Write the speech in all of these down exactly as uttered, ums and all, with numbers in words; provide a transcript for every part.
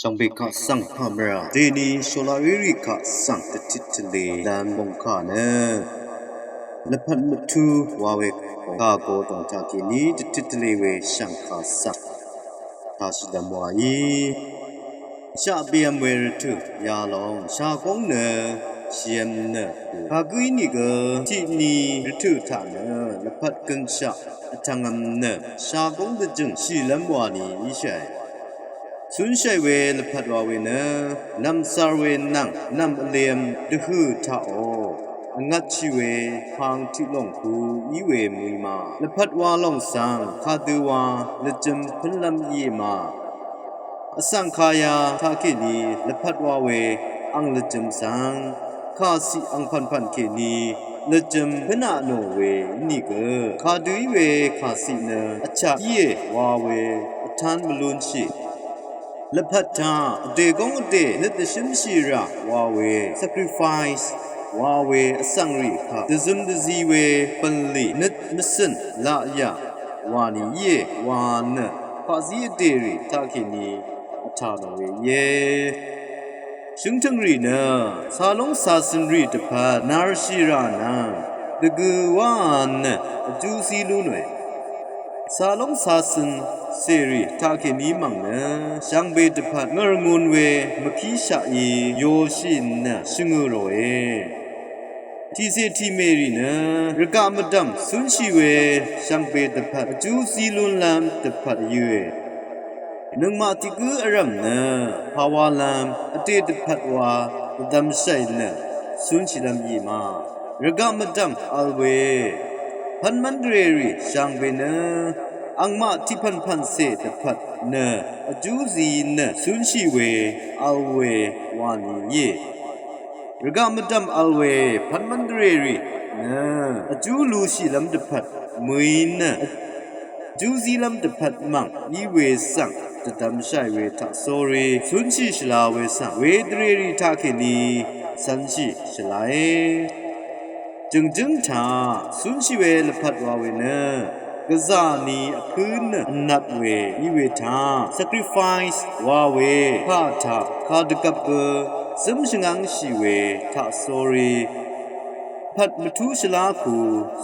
Shvngbe kaq svng pàmvrà deni sholariri kaq svng dvtit tvle dan mungkà nø lvpat mvtu wa we kà go dong taq kèní dvtit tvle we shvngkà svng tashidvm wa í. Shaq beyvm we rvtø̀ yalong shagóng nø shìvm nø kagǿ ínìgø tiqni rvtø̀ taq nø lvpat gønshaq vtvngvm nø shagóng dvjø̀ng shìlv́m wani íshàe. Cúnshàì we lvpat wa we nø nv̀msar we nvng nv̀m vlem dvhø̀ taqò vngvtshì we pang tiqlòng ku í we mø̀í ma. Lvpat wa lòng svng kadø wa lvjøm pǿnlv́m íe ma. Vsvng kaya taqkèní lvpat wa we ang lvjøm svng kàciq angpv̀npv̀n kèní lvjøm pǿnà nò we ínìgø kadø í we kàciq nø vchaq íe wa we vtán mvlúnshì. Lvpat taq vdè góng vdè nøt dvshǿmshì rà wa we sacrifice wa we vsvng rì kaq dvzøm dvzi we bv̀nlì nøt mvcø̀n laqyà wani íe wa nø paqzí vdè rì taqkèní vtà nò we íe. Shǿngtø̀ng rì nø calóng cacøn rì dvpvt narshì rà nvng dvgø wáā nø vjú zí lú nòe. Calóng cacøn cèrì taqkèní mv̀ng nø shvngbe dvpvt ngø̀rngun we mvkíshaqí yoshì nø shvngø̀ ròe. Tìcè tìmè rì nø rvgaq mvdv̀m cúnshì we shvngbe dvpvt vjú zí lúnlv́m dvpvt yøe. Nøngmaq tiq gǿ vrv̀m nø pàwalv́m vdè dvpvt wa dvdvmshàì nø cúnshìlv́m yì ma. Rvgaq mvdv̀m vl we pv́nmv́n dvrèrì shvngbe nø angmaq tiqpv̀npv̀n cè dvpvt nø vjú zi nø cúnshì we vl we wani íe. Rvgaq mvdv̀m vl we pv́nmv́n dvrèrì nø vjú lushìlv́m dvpvt mø̀í nø vjú zílv́m dvpvt mv̀ng í we svng dvdvmshàì we taqsórí cúnshì shvla we svng wedvrèrì taqkèní cv̄nshì shvlae. Jø̀ngjǿng taq cúnshì we lvpat wa we nø gvzà ni vpǿ nø vnvp we í we taq sacrifice wa we kà taq kadvgvp gø zǿm shvngv́ngshì we taqsórí pvt mvtú shvlá ku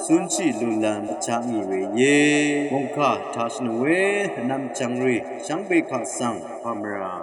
cúnshì lúnlv́m vchá ngì we íe. Mòngkà taq shvnù we vnvm chvngrì shvngbe kaq svng pàmvrà